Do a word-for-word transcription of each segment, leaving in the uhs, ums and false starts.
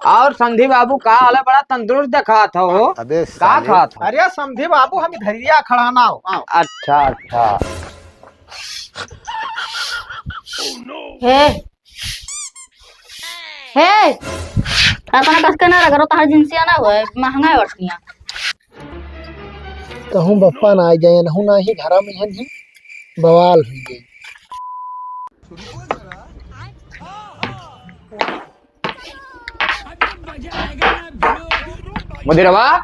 और समधी बाबू, का हाल है? बड़ा तंदुरुस्त देखात हो। अबे का साले। खात हो? अरे समधी बाबू, हम इधरिया खड़ा ना हो। आओ। अच्छा, अच्छा। हे, हे, अतना कस के ना रगड़ो, तहार जिनसिया ना होए, महंगा है बर्तनिया। कहूँ बप्पा ना आ जाए, नहू ना ही घरा में हन ही, बवाल हुई गई। मुदिरवा,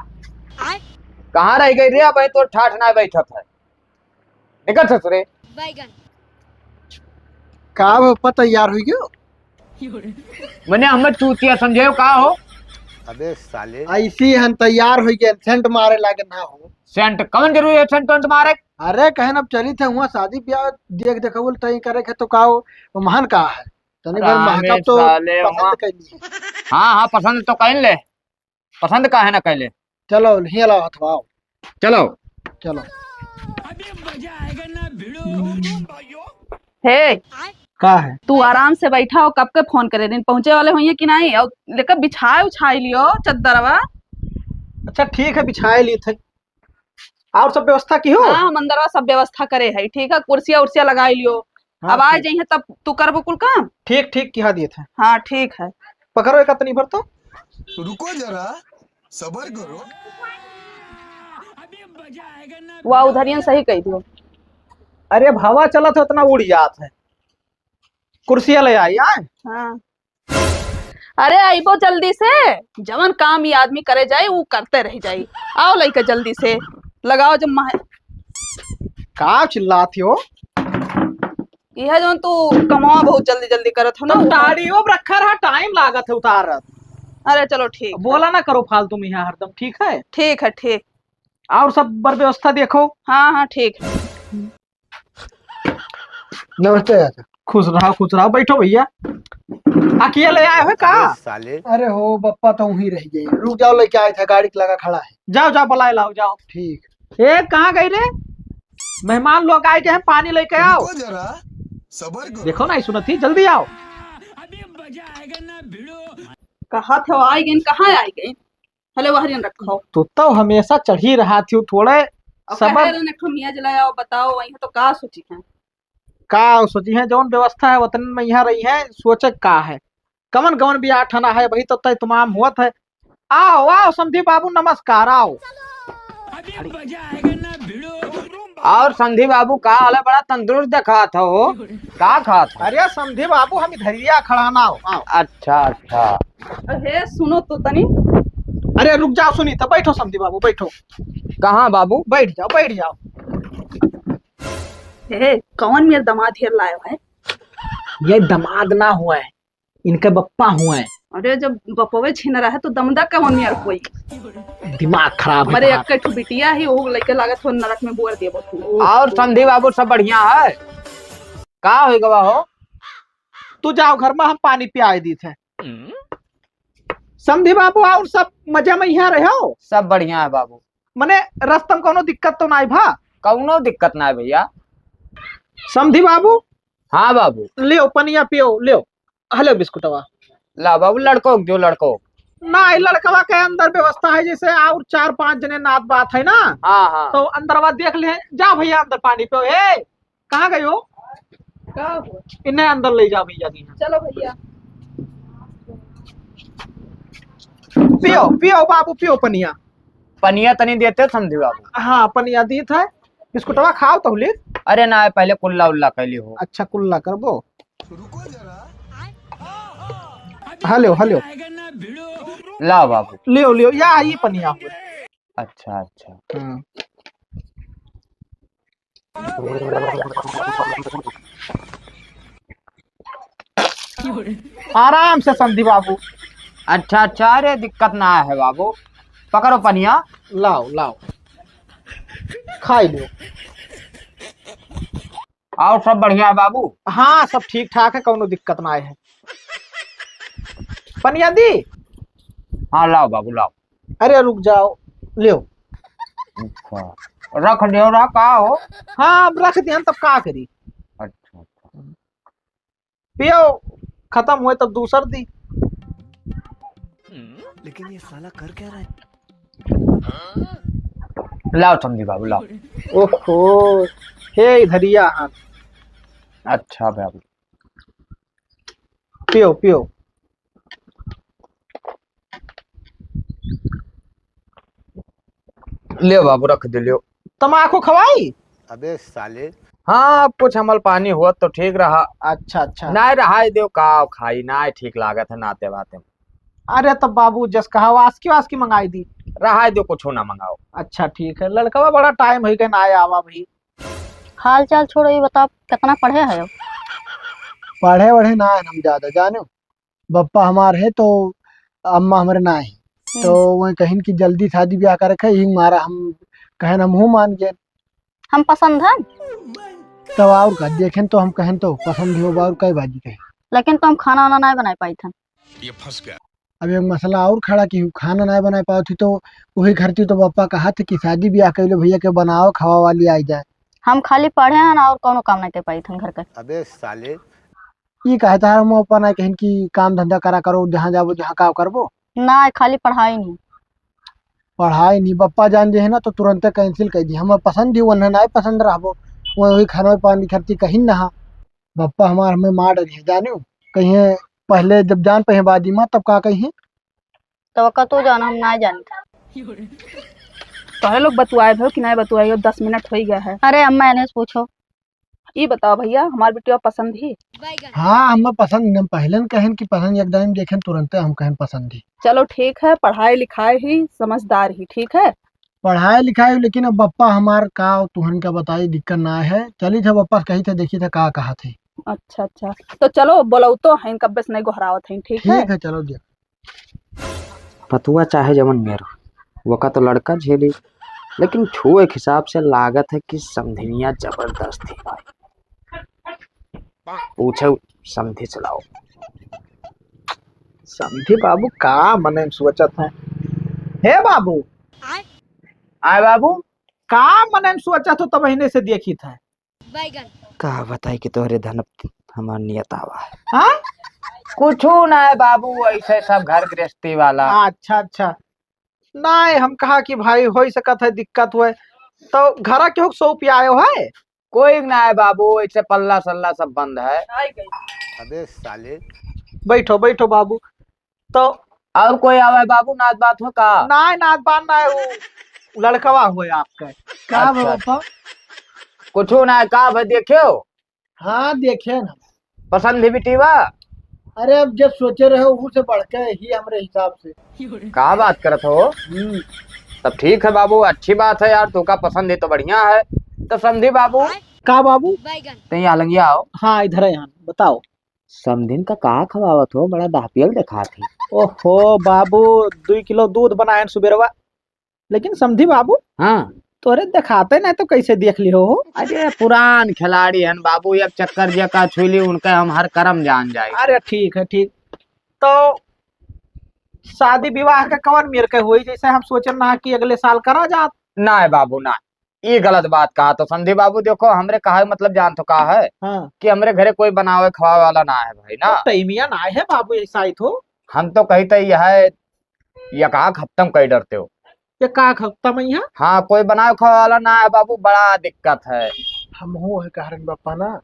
कहाँ रह गई रे? अब तो ठाठ ना बैठत है, निकल ससुरे। बैगन। का बप्पा, तैयार हुई गयो? मने हमें चूतिया समझे हो का हो? अबे साले। ऐसी हम तैयार हुई गए, सेंट मारे लागे ना हो। सेंट कौन जरूरी है सेंट वेंट मारे? अरे कहे ना, अब चली थे वहाँ शादी ब्याह देख देखो तय करे के तो का हो, वो महान का है? तनी भर रामे महका तो साले पसंद वहाँ। कैली। हाँ, हाँ, पसंद तो कैल ले। पसंद का है ना कैले? चलो, हियाँ लाओ हथवा, आओ। चलो। चलो। हे, का है? तू आराम से बैठा हो, कब के फोन करे दिन पहुँचे वाले होइए कि नहीं? और लेकर बिछाए उछाए लियो चद्दरवा। अच्छा ठीक है, बिछाए ली थे। और सब व्यवस्था की हो? हाँ, हम अंदरवा सब व्यवस्था करे है, ठीक है, कुर्सिया उर्सिया लगाई लियो। हाँ, अब आ ठीक। जाइए तब तू करबो कुल काम। ठीक, ठीक, किहा दिए थे। हाँ, ठीक है। पकड़ो एक अतनी भर तो। रुको जरा, सबर करो। वाह, उधरियन सही कही दियो। अरे, अब हवा चलत है, उतना उड़ जात है। कुर्सिया ले आई, आए? हाँ। अरे, आइबो जल्दी से, जवन काम ई आदमी करे जाई, ऊ करते रह जाई। आओ लइका जल्दी से, लगाओ जब मह- का चिल्लात हो? यह जौन तू कमवा बहुत जल्दी जल्दी करत हो ना, तो वो टाड़ियो रखा रहा, टाइम लागत है उतारत। अरे चलो ठीक है। बोला ना करो फालतू में यहाँ हरदम, ठीक है? ठीक है, ठीक। और सब बर व्यवस्था देखो। हाँ, हाँ, ठीक है। नमस्ते चाचा। खुश रहो, खुश रहो, बैठो भैया। अकेले आए हो का? अरे साले। अरे हो बप्पा, तो वहीं रह गए, रुक जाओ, लेके आए थे, गाड़ी लगा खड़ा है। जाओ, जाओ, बुलाए लाओ, जाओ। ठीक। ए, कहाँ गई रे? मेहमान लोग आए गए हैं, पानी लेके आओ। रुको जरा, सबर करो। देखो ना, सुनत ही, जल्दी आओ। कहा थे, आई गई, कहाँ आई गई? हले वहरियन रखो। तू तो हमेशा चढ़ी रहा थी थोड़े। और सबर। कहे रहे ने, "ठो मियाँ जलाया, बताओ, वहीं तो का सोची है?" का सोची है, जौन व्यवस्था है, वतन में यहाँ रही है, सोचे का है, कमन कमन भी आठना है, वही तो तय तमाम हुआ है। आओ, आओ, समधी बाबू, नमस्कार, आओ। और समधी बाबू, का हाल है? बड़ा तंदुरुस्त देखात हो, का खात हो? अरे समधी बाबू, हम इधरिया खड़ा ना हो, आओ। अच्छा, अच्छा। अरे सुनो तो तनी। अरे रुक जाओ सुनीता, बैठो समधी बाबू, बैठो। कहाँ बाबू? बैठ जाओ, बैठ जाओ। हे, कौन मेर दमाद हेर लायो है? ये दमाद ना हुआ है, इनके बप्पा हुआ है। अरे जब बपवे छिन रहा है तो दमदा कौन मेर कोई? दिमाग खराब है हमारे तुम्हारा। एक ठो बिटिया ही, वो लइके लागत हो नरक में बोर देबो तू। और समधी बाबू सब बढ़िया है? का हो गवा हो? तू जाओ घर में, हम पानी पियाए दी थे। समधी बाबू, और सब मजा में यहाँ रहो? सब बढ़िया है बाबू। मने रस्ता में कौनो दिक्कत तो नाई भा? कौनो दिक्कत नाई भैया। समधी बाबू? हाँ बाबू। लियो पनिया पियो, लियो। हले बिस्कुटवा। ला बाबू, लड़को के दियो, लड़को। ना, ई लड़कवा के अंदर व्यवस्था है, जैसे और चार पांच जने नात बात है ना। हाँ, हाँ। तो अंदरवा देख ले, जा भैया अंदर पानी पियो। ए, कहाँ गयो? का हुआ? इन्हें अंदर ले जा भैया जी। चलो भैया। पियो, पियो बाबू, पियो पनिया। पनिया तनी देते समधी बाबू। हाँ, पनिया दी था। बिस्कुटवा खाओ तो ले। अरे ना, पहले कुल्ला उल्ला कर ली हो। अच्छा, कुल्ला करबो। हेलो, हेलो। लाओ बाबू। लियो, लियो, या ई पनिया हो। अच्छा, अच्छा। हाँ। आराम से समधी बाबू। अच्छा, अच्छा, अरे दिक्कत ना है बाबू, पकड़ो पनिया। लाओ, लाओ, खाई लो। और सब बढ़िया है बाबू? हाँ, सब ठीक ठाक है, कौनो दिक्कत ना है। पनिया दी? हाँ, लाओ बाबू, लाओ। अरे रुक जाओ, लियो। अच्छा, रख दियो, रहा का हो? हाँ, अब रख दिया, तब का करी? अच्छा, अच्छा। पियो, खत्म हुए तब दूसर दी। लेकिन ये साला कर क्या रहा है? लाओ समधी बाबू, लाओ। ओहो, हे इधरिया हाथ। अच्छा बाबू। पियो, पियो। लियो बाबू, रख दे, लियो। तमाकू खवाई? अबे साले। हाँ, अब कुछ अमल पानी हुआ तो ठीक रहा। अच्छा, अच्छा। नाय रहाई देव, का खाई, नाय ठीक लागत है नाते बाते। अरे तब बाबू जस कहा वासकी वासकी मंगाई दी। रहाई देव, कुछ ना मंगाओ। अच्छा ठीक है, लड़कवा बड़ा टाइम होई गए ना आया आवा भाई। हाल चाल छोड़ो, ये बताओ कितना पढ़े है अब? पढ़े वढ़े ना है हम ज्यादा, जाने बप्पा हमार है तो अम्मा हमरे ना है, हम्म। तो वह कहिन कि जल्दी शादी ब्याह कर रखे, यही मारा हम कहन हम हूँ मान गए। हम पसंद है? तब और का, देखेन तो हम कहन तो पसंद ही होबा और कई बाजी कहे। लेकिन तो हम खाना वाना नहीं बनाए पाई था। ये फंस गया। अब एक मसला और खड़ा कि खाना नहीं बनाए पावत ही तो वही घर थी तो बप्पा कहा थे कि शादी ब्याह कर लो भैया के बनाओ खावा वाली आई जाए। हम खाली पढ़े हैं ना और कौनो काम नहीं कर पाई था घर का। अबे साले। ई काहे तारा मुँह पर ना कहिन कि काम धंधा करा करो, जहाँ जाबो, जहाँ का करबो? ना, खाली पढ़ाई नहीं। पढ़ाई नहीं, बप्पा जान जे है ना, तो तुरंते cancel कर दी। हमें पसंद ही, उन्हें नहीं पसंद रहबो, वही खाना पानी खर्ची कहीं ना। बप्पा हमार हमें मार डरी है, जाने कहीं पहले जब जान पे बाजी माँ, तब का कहीं। तो का तू जान, हम ना जानते। तोहरे लोग बतुआए हो कि नहीं बतुआए हो? दस मिनट हो ही गया है। अरे अम्मा, इन्हें से पूछो। ई बताओ भैया, हमार बिटिया पसंद ही? हाँ, हमें पसंद, हम पहले न कहन कि पसंद, एक दाईं देखेन तुरंते हम कहन पसंद ही। चलो ठीक है, पढ़ाई लिखाई ही, समझदार ही, ठीक है? पढ़ाई लिखाई, लेकिन अब बप्पा हमार का तुहन का बताई, दिक्कत ना है। चली थे बप्पा से कही थे, देखी थे का कहा थे। अच्छा, अच्छा, तो चलो बोलो तो हैं, कब्बे से नहीं गोहरावत हैं, ठीक है? ठीक है, चलो देख। पतुआ चाहे जवन मेर हो, वका तो लड़का झेली, लेकिन छुए के हिसाब से लागत है कि समधिनिया जबरदस्त ही भाई। पूछो, समधी चलाओ। समधी बाबू का मने में सोचत है? हे बाबू। आय? आय बाबू। का मने में सोचत हो तब इन्हें से देखी था? बैगन। का बताई कि तोहरे धन हमार नियत आवा है। हाँ? कुछू ना है बाबू, ऐसे सब घर गृहस्थी वाला। अच्छा, अच्छा। नाय, हम कहा कि भाई हो सकत है दिक्कत हुए, तो घरा केहू के सौंप आयो है? कोई ना है बाबू, ऐसे पल्ला सल्ला सब बंद है। अबे साले। बैठो, बैठो बाबू। तो और कोई आवे बाबू, नात बात हो का? नाय, नात बात ना है, वो लड़कवा हुए आपके। का अच्छा। बाबा? कुछू ना है, का भाई देख्यो? हाँ, देखे ना। पसंद ही बिटिया? अरे, अब जब सोचे रहे, ऊ से बढ़ के ही हमरे हिसाब से। का बात करत हो? हम्म। तब ठीक है बाबू, अच्छी बात है यार, तू का पसंद ही तो बढ़िया है। तो समधी बाबू। का बाबू? ते यहाँ लंगिया आओ। हाँ, इधर है यहाँ, बताओ। समधिन का का खवावत हो, बड़ा दाहपियल देखात ही। ओहो बाबू, दुई किलो दूध बनायन सुबेरवा। लेकिन समधी बाबू, हाँ। तोरे देखाते नहीं तो कैसे देख लियो हो? अरे पुरान खिलाड़ी हन बाबू, एक चक्कर जेका छुई ली उनके हम हर करम जान जाई। अरे ठीक है, ठीक। तो शादी विवाह का कवन मेर के होई, जैसे हम सोचन ना कि अगले साल करा जात? ना है बाबू, ना। ई गलत बात कहा तो समधी बाबू, देखो हमरे कहा मतलब जान तो का है हाँ। कि हमरे घरे कोई बनावे खवावे वाला ना है भाई ना। तो टैमिया ना है बाबू, ऐसा ही तो। हम तो कही तो यह है, एक आध हफ्ता में कही डरते हो। एक आध हफ्ता में यहाँ? हाँ, कोई बनावे खावे वाला ना है बाबू, बड़ा दिक्कत है। हम हो है कहरन बापा ना,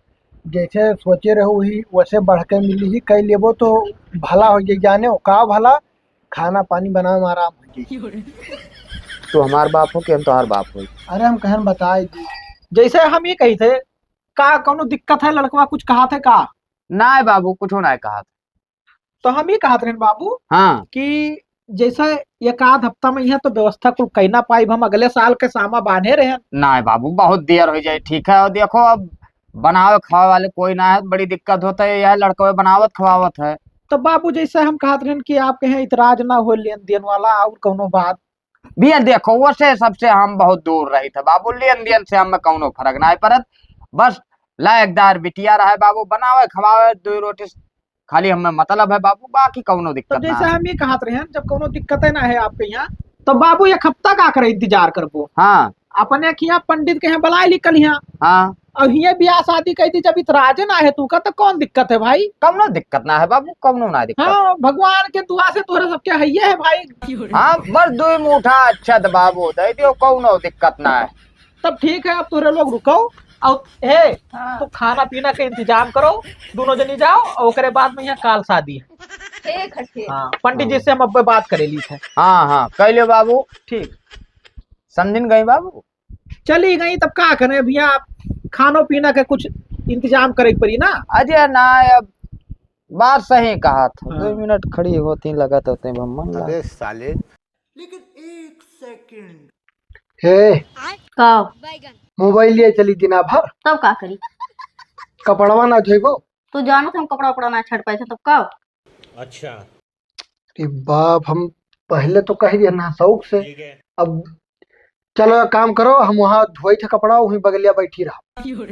जैसे सोचे रहो ही वैसे बढ़ के मिली ही, कह लेबो तो भला हो जाए, जाने हो का भला, खाना पानी बनावे में आराम हो जाए। तू हमार बाप हो कि हम तोहार बाप हो? अरे हम कहन बताए दी। जैसे हम ये कही थे, का कौनो दिक्कत है, लड़कवा कुछ कहा थे का? ना बाबू, कुछ ना कहा थे। तो हम ये कहत रहन बाबू हाँ। कि जैसे एक आध हफ्ता में यहाँ तो व्यवस्था कुल कैना पाइब, हम अगले साल के सामा बांधे रहन। ना बाबू, बहुत देर हो जाए, ठीक है। और देखो अब बनावे खावे वाले कोई ना है, बड़ी दिक्कत होता है, यह लड़कवे बनावत खवावत है। तो बाबू जैसे हम कहत रहन कि आपके यहाँ इतराज ना हो लेन देन वाला और कौनो बात। भैया देखो, वैसे सबसे हम बहुत दूर रही थे बाबू, लेन देन से हमें कौनो फर्क ना पड़त, बस लायकदार बिटिया रहे बाबू, बनावे खवावे, दो रोटी खाली हमें मतलब है बाबू, बाकी कौनो तो दिक्कत ना जैसे है। हम ये कहत रहे हैं, जब कौनो दिक्कत है ना है आपके यहाँ, तो बाबू एक हफ्ता का करे इंतजार करबो। हाँ। अपने के यहाँ पंडित के यहाँ बुलाए ली कल यहाँ। हाँ। अब हिये बियाह शादी कइ दी, जब इतराजे ना है तू का, तो कौन दिक्कत है भाई? कौनो दिक्कत ना है बाबू, कौनो ना दिक्कत। हाँ, भगवान के दुआ से तोहरे सबके हइये है भाई। हाँ, बस दुई मुठा अच्छा तो बाबू दे दियो, कौनो दिक्कत ना है। तब ठीक है, अब तोहरे लोग रुको। और हे, हाँ। तू खाना पीना के इंतजाम करो, दोनों जनी जाओ, और ओकरे बाद में यहाँ काल शादी है। ठीक है, ठीक। हाँ, पंडित जी से हम अब बात करे ली थे। हाँ, हाँ, कह लियो बाबू। ठीक। समझिन गई बाबू? चली गई, तब का करें भैया, आप खानो पीना के कुछ इंतजाम करे के पड़ी ना। अरे ना, अब बात सही कहा था। हाँ। दो मिनट खड़ी होती, लगत होते, मन लगा। अबे साले। लेकिन एक सेकंड। हे, का? मोबाइल लिए चली दिना भर। तब का करी? कपड़वा ना धोइबो? तू जानत हम कपड़ा उपड़ा ना छड़ पाए थे, तब का? अच्छा। अरे बाप, हम पहले तो कह दिया ना शौक से। ठीक है। अब चलो, एक काम करो, हम वहाँ धोई थे कपड़ा, वहीं बगलिया बैठी रहो।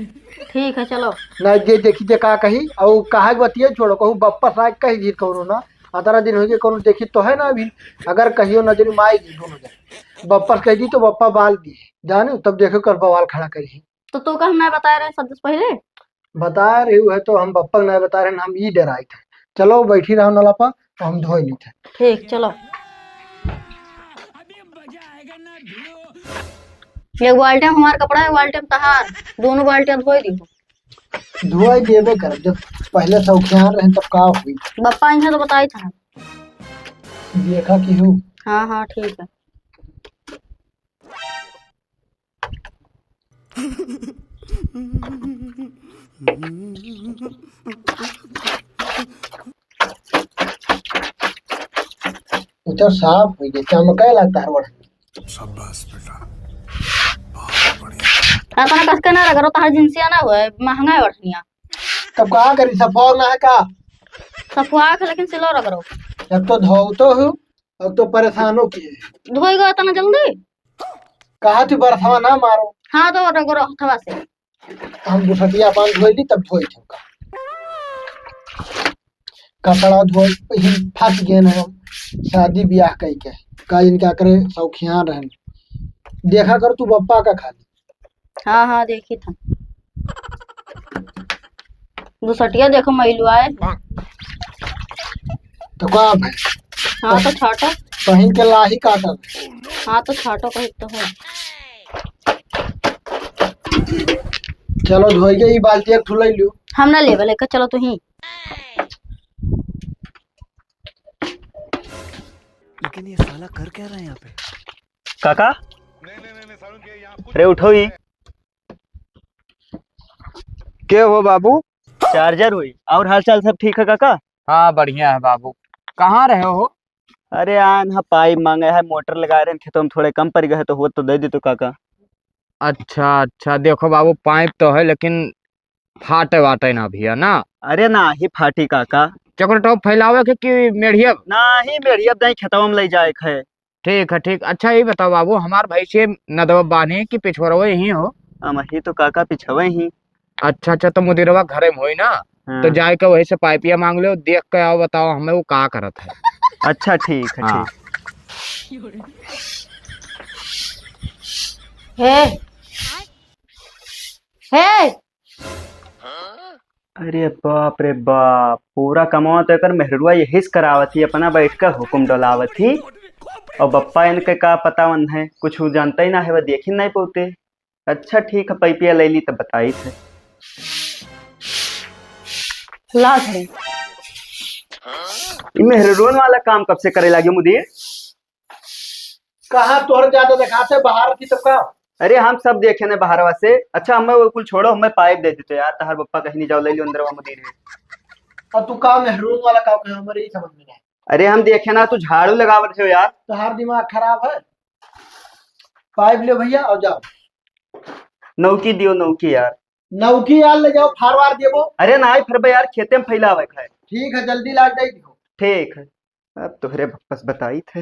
ठीक है, चलो। ना जे देखी जे का कही, और कहा के बतिये छोड़ो, कहूँ बप्पा साहब कही जी कौनो ना, अतरा दिन हो गए कौनो देखी तो है ना अभी। अगर कहियो नजरी में आएगी दोनों जन, बप्पा से कह दी तो बप्पा बाल दी, जाने तब देखो कल बवाल खड़ा करी। तो तू कह ना बताए रहे सब दिन पहले? बताए रही है तो हम बप्पा के ना बताए रहे, हम ई डराई थे। चलो बैठी रहो नला पर, तो हम धोई ली थे। ठीक, चलो। एक बाल्टी में हमार कपड़ा है, एक बाल्टी में तहार, दोनों बाल्टियां धोई दी। धोई देबे कर, जब पहले शौकियान रहे तब का हुई? बप्पा इनसे तो बताई था। देखा कि हो। हाँ, हाँ, ठीक है। उ तो साफ होइ गए, चमके लगता है ओढ़नी। शाबाश बेटा, बहुत बढ़िया। अपना कस के ना रगड़ो, तहार जिनसिया ना हुए, महंगा है ओढ़निया। तब का करी, सफा ना है का? सफा है, लेकिन सिलो रगड़ो। जब तो धो तो हूँ, अब तो परेशानों की है। धोई गयो इतना जल्दी? कहा थी बरसवा ना मारो। हाँ, तो रगड़ो हथवा से। हम दुसटिया पान धोई ली, तब धोई थे का। कपड़ा धोई ही फंस गए ना हम, शादी ब्याह कई के। का इनका करे शौखियान रहन। देखा कर तू बप्पा का खाली। हाँ, हाँ, देखी था। दुसटिया देखो, मैलू आए। तो का भाई? हाँ, तो छाटा। पहन के लाही काटल। हाँ, तो छाटो कही तो हो। चलो, धोई के ई बाल्टी एक ठो ले लियो। हम ना लेबे लेके, चलो तू ही। लेकिन ये साला कर क्या रहा है यहाँ पे? काका, अरे उठो ही। के हो बाबू? चार्जर हुई। और हाल चाल सब ठीक है काका? हाँ, बढ़िया है बाबू। कहाँ रहे हो? अरे आन हा, पाइप मांगे है, मोटर लगा रहे हैं खेतों में, थोड़े कम पड़ गए तो हो तो दे दे तो काका। अच्छा अच्छा, देखो बाबू, पाइप तो है लेकिन फाटे वाटे ना भैया ना। अरे ना ही फाटी काका। चक्र टॉप फैलावे के कि मेढ़िया? ना ही मेढ़िया दाई खेतवा में ले जाए के है। ठीक है, ठीक। अच्छा, ये बताओ बाबू, हमार भैंसिए नदवा बान्हे कि पिछवरवे ही हो? हम ही तो काका पिछवे ही। अच्छा, अच्छा, तो मुदिरवा घरे में होई ना, हाँ। तो जाए के वही से पाइपिया मांग लो, देख के आओ, बताओ हमें वो का करत है। अच्छा, ठीक है, हाँ। ठीक। हे, हे, अरे बाप रे बाप, पूरा कमावा तो एकर मेहरुआ यही से करावत ही, अपना बैठ के हुकुम डोलावत ही। और बप्पा इनके का पता वन है, कुछ वो जानता ही ना है, वह देख ही नहीं पौते। अच्छा ठीक है, पैपिया ले ली तब बताई थे। ला घरे। ई मेहरुआ वाला काम कब से करे लागे मुदीर? कहाँ तोहर ज्यादा देखात है, बाहर की तो का? अरे हम सब देखे ने बाहरवा से। अच्छा हमें वो कुल छोड़ो, हमें पाइप दे देते यार, तहार बप्पा कहीं नहीं जाओ, ले लियो अंदरवा मुदीर है। और तू का मेहरून वाला का कहे, हमारे ही समझ में नहीं। अरे हम देखे ना, तू झाड़ू लगावत हो यार। तोहार दिमाग खराब है। पाइप ले भैया और जाओ। नौकी दियो, नौकी यार। नौकी यार ले जाओ, फारवार देबो। अरे ना, फिर बे यार, खेते में फैलावे के है। ठीक है, जल्दी लाग जाई दियो। ठीक है। अब तोहरे बप्पस बताई थे।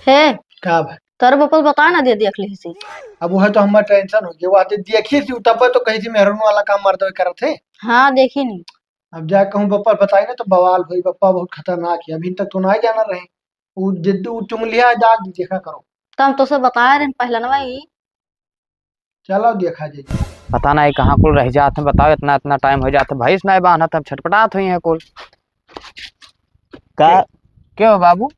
हे, का भाई? तोर बप्पस बताए ना दे देख लिही से। अब वह तो हमार टेंशन हो गया। वह तो देखी थी, तब तो कही थी मेहरून वाला काम मर्द करत है। हाँ, देखी नहीं। अब जा कहूँ बप्पा बताई ना तो बवाल होई, बप्पा बहुत खतरनाक है। अभी तक तो ना जाना रहे। वो जिद्दू चुंगलिया जाग देखा करो। तो हम तो से बताए रहे पहले ना भाई। चलो देखा जाए। पता नाहीं कहाँ कुल रहि जात हैं, बताओ, इतना, इतना टाइम होइ जात है, भैंस नाहीं बान्हत, अब छटपटात हुई हैं कुल। का? के, के हो बाबू?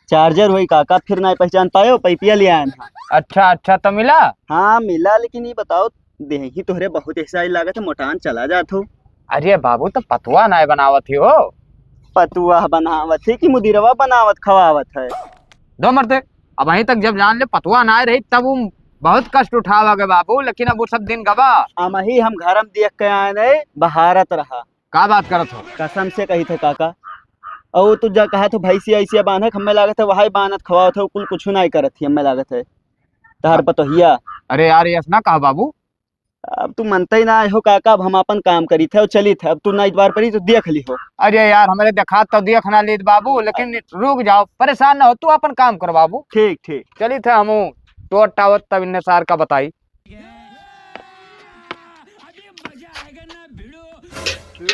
चार्जर होई काका, फिर नाहीं पहचान पायो, पैपिया ले आयन। अच्छा, अच्छा, तो मिला? हाँ, मिला, लेकिन ई बताओ, देही तोहरे बहुत एक्सरसाइज लागत है, मोटान चला जात हो। अरे बाबू, तो पतुआ नाहीं बनावत ही हो। पतुआ बनावत है कि मुदिरवा बनावत खवावत है? दो मरते, अबहीं तक जब जान ले पतुआ नाहीं रही, तब उ बहुत कष्ट उठावा गे बाबू, लेकिन अब उ सब दिन गवा। अमही हम घरम देख के आए रहे, बहारत रहा। का बात करत हो? कसम से कही थे काका। और तू जा कहा तो भैंसिया ऐसिया बांधे, हमें लागत है वही बांधत खवावत है, कुल कुछ नाहीं करत ही, हमें लागत है। तहार पतोहिया। अरे यार, ये ना कहा बाबू। अब तू मनते ही ना हो काका, अब हम अपन काम करी थे और चली थे, अब तू नाहीं द्वार पर ही तो देख ली हो। अरे यार, हमरे देखा तो देख ना लीत बाबू, लेकिन रुक जाओ, परेशान ना हो, तू अपन काम कर बाबू। ठीक, ठीक। चली थे हमू, टोट टावत तब इन्ने सार का बताई। तू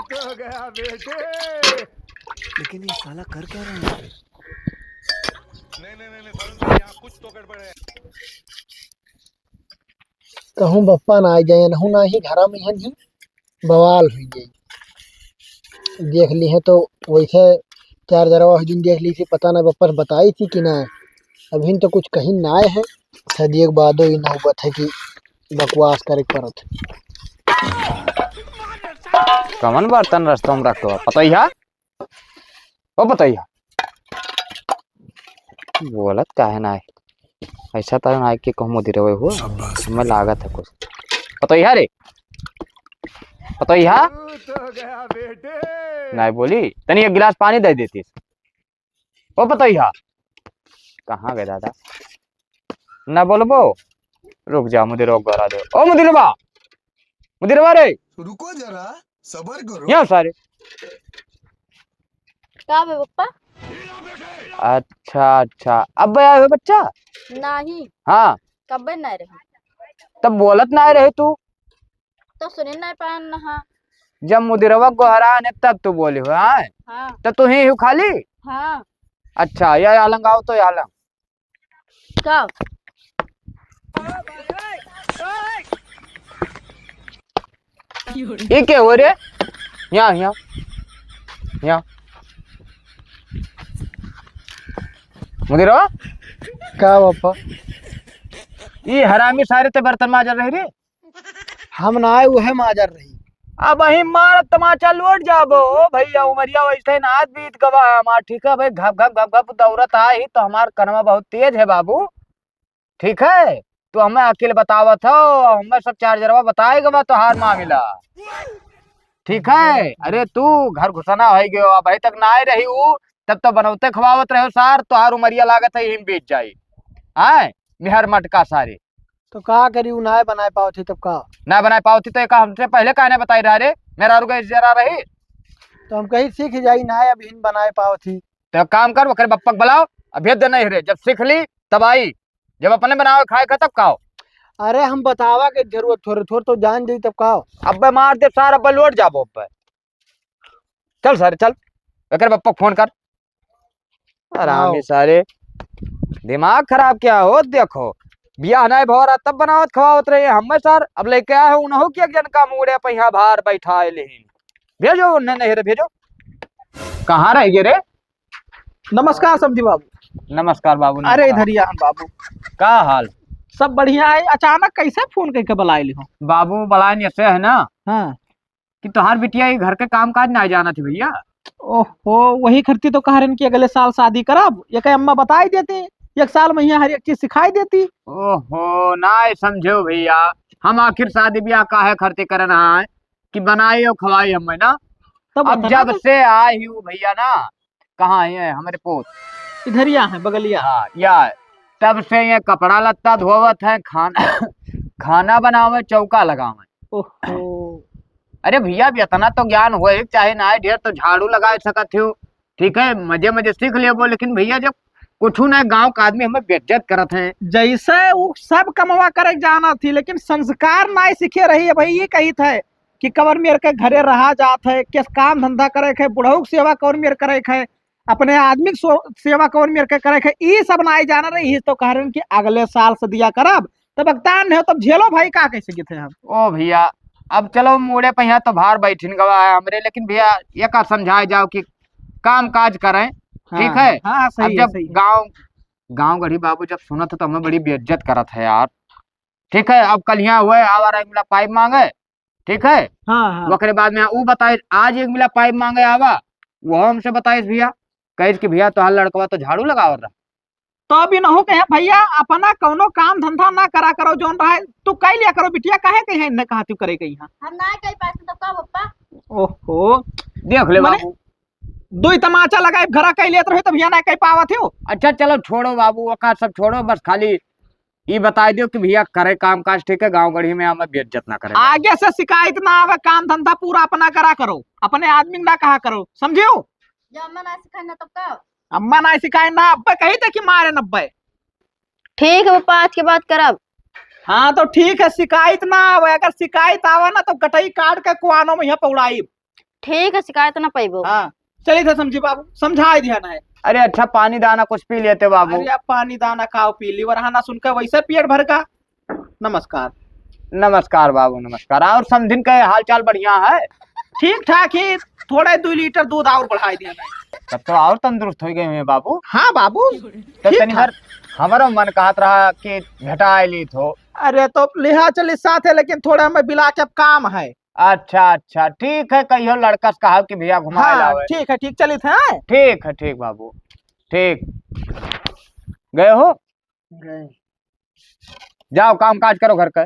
तो गया बेटे। लेकिन ये साला कर क्या रहा है? नहीं, नहीं, नहीं, नहीं, वरुण भाई, यहाँ कुछ तो गड़बड़ है। कहूँ बप्पा ना आ जाए, नहू ना ही घरा में हन ही, बवाल हुई जाई। देख ली है तो वैसे चार जरवा हुई दिन देख ली थी, पता ना बप्पा से बताई थी कि ना, अभी तो कुछ कहीं ना आए हैं। शादी एक बादो ही नौबत है कि बकवास करे के पड़त। कवन बर्तन रस्तों में रख दो, पता ही है? ओ पतैया, बोलत काहे ना है? ऐसा तो ना है कि कहूँ मुदिरवे हुआ, शाबाश। हमें लागत है कुछ। पतैया रे, पतैया। तू तो गया बेटे। नहीं बोली, तनी एक गिलास पानी दे देती। ओ पतैया, कहाँ गए दादा? ना बोलबो, रुक जा, मुदिरवा गोहरा दे। ओ मुदिरवा, मुदिरवा रे, रुको जरा, सबर करो। यहाँ सारे। का बे पप्पा? अच्छा, अच्छा, अब आए हो बच्चा? नहीं। हाँ। कब्बे नहीं रहे। तब बोलत नहीं रहे तू। तो सुने नहीं पान नहा। जब मुदिरवा गोहरा ने तब तू बोली हो, हाँ? हाँ। तो तू ही हो खाली? हाँ। अच्छा, या, या लंग आओ तो या लंग। का? ये क्या हो रे? यहाँ, यहाँ, यहाँ। मुदिरवा? का बापा? ये हरामी सारे ते बर्तन माजर रहे रे। हम ना आए, उहे माजर रही। अब वही मार तमाचा लौट जाबो। ओ भैया, उमरिया वैसे ही ना आज बीत गवा हमार, ठीक है भाई, घप घप घप घप दौड़त आई तो हमार कनवा बहुत तेज है बाबू, ठीक है। तू हमें अकिल बतावत हो, हमें सब चार्जरवा बताए गवा तोहार मामला, ठीक है। अरे तू घर घुसना हो गयो, अब अभी तक ना आए रही ऊ, तब तो बनौते खवावत रहो सार, तोहार उमरिया लागत है यहीं बीत जाई। आए मेहर मटका सारे। तो का करी, उ नाय बनाए पावत ही, तब का? ना बनाए पावत ही तो एक हमसे पहले काहे ना बताई रहा रे? मेहरारू के जरा रही। तो हम कही सीख जाई, नाय अब हिन बनाए पावत ही। तो एक काम कर, ओकरे बप्पा के बुलाओ, अब भेज दे नहीं रे, जब सीख ली तब आई, जब अपने बनावे खाए का तब खाओ। अरे हम बतावा के जरूरत थोड़े, थोड़ तो जान जाई तब खाओ। अब्बे मार दे सार, अब्बे लौट जाबो अब्बे। चल सारे चल, एकर बप्पा फोन कर। आराम आओ। ही सारे, दिमाग खराब क्या हो? देखो, बियाह नहीं भवा रहा तब बनावत खवावत रहे हमें सर। अब लेके आए हो उन्हों की एक जन का मूड़े पे यहाँ बाहर बैठा है लेहिन। भेजो उन्हें नहीं रे, भेजो। कहाँ रह गए रे? नमस्कार समधी बाबू। नमस्कार बाबू, अरे नमस्कार। इधर ही आहन बाबू। का हाल? सब बढ़िया है। अचानक कैसे फोन करके बुलाए लिहो? बाबू बुलाए ऐसे है ना, हाँ। कि तोहार बिटिया ये घर के काम काज ना जाना थी भैया। ओहो, वही खरती तो कह रहे कि अगले साल शादी करब, ये कहे अम्मा बताई देती, एक साल में यहाँ हर एक चीज सिखाई देती। ओहो, ना समझो भैया, हम आखिर शादी ब्याह काहे खरती करना है कि बनाई और खवाई हमें ना। तब अब बता जब ना। से आई हूँ भैया ना, कहाँ है हमारे पोत? इधर ही है, बगलिया। हाँ, या है। तब से ये कपड़ा लत्ता धोवत है, खाना, खाना बनावे, चौका लगावे। ओहो। अरे भैया, अब इतना तो ज्ञान होए, चाहे ना ढेर तो झाड़ू लगा सकत हो, ठीक है, मजे मजे सीख लेबो, लेकिन भैया जब कुछ ना गाँव का आदमी हमें बेइज्जत करत है। जैसे वो सब कमवा करे जाना थी, लेकिन संस्कार ना सीखे रही है भाई, ये कही थे कि कवन मेर के घरे रहा जात है, किस काम धंधा करे के, बुढ़ऊ के सेवा कवन मेर करे के, अपने आदमी के सो-, सेवा कवन मेर के करे के, ई सब नाई जाना रही। ई तो कह रहे कि अगले साल से दिया करब, तब अगतान हो, तब झेलो भाई, का कह सके थे हम। ओ भैया, अब चलो मूड़े पे यहाँ तो भार बैठिन गवा है हमरे, लेकिन भैया ये का समझाए जाओ कि काम काज करें, हाँ, ठीक है? हाँ, हाँ, सही अब है, जब सही है। गाँव, गाँव गढ़ी बाबू जब सुनत है तो हमें बड़ी बेइज्जत करत है यार, ठीक है? अब कल यहाँ हुए आवा रहे मिला पाइप मांगे, ठीक है? हाँ, हाँ। ओकरे बाद में ऊ बताइस, आज एक मिला पाइप मांगे आवा, वो हमसे बताइस भैया, कहिस कि भैया तोहार लड़कवा तो झाड़ू लगावत रहा। तो अब इनहू कहे भैया अपना कौनो काम धंधा ना करा करो, जौन रहे तू कह लिया करो बिटिया, काहे कहे न कहा तू करे कहीं। हम ना कह पाते तो का पप्पा? ओहो, देख ले मने बाबू। दुई तमाचा लगाई घरा कह लेत रहे तो भैया ना कह पावत हो। अच्छा चलो छोड़ो बाबू, ओका सब छोड़ो, बस खाली ई बताई दियो कि भैया करे काम काज ठीक है, गाँव गढ़ी में हमें बेइज्जत ना करे। आगे से शिकायत ना आवे, काम धंधा पूरा अपना करा करो, अपने आदमी ना कहा करो, समझियो? जब अम्मा ना सिखाए ना तब का? अम्मा ना सिखाए ना, अब्बे कही थे कि मारे नब्बे। ठीक है पप्पा, आज के बाद करब। हाँ तो ठीक है, शिकायत ना आवे, अगर शिकायत आवे ना तो गटई काट के कुआनो में यहाँ पौड़ाई। ठीक है, शिकायत ना पैबो। हाँ, चलित है समझी बाबू, समझाई दिया ना है। अरे अच्छा, पानी दाना कुछ पी लेते बाबू। अरे अब पानी दाना खाओ पी ली, वरहा ना सुनकर वैसे पेट भर का। नमस्कार। नमस्कार बाबू, नमस्कार। और समधिन का हाल चाल बढ़िया है? ठीक ठाक ही, थोड़े दो लीटर दूध और बढ़ाई दिया ना। तब तो और तंदुरुस्त हो गए हैं बाबू। हाँ बाबू, तो ठीक तनी ठाक। भर हमारो मन कहत रहा कि भेटा ली तो। अरे तो लिहा चली साथ है, लेकिन थोड़ा हमें बिला के अब काम है। अच्छा, अच्छा, ठीक है, कहियो लड़का से कहा कि भैया घुमाए हाँ, लावे। ठीक है, ठीक, चलित है। ठीक है, ठीक बाबू, ठीक। गए हो? गए। जाओ, काम काज करो घर का।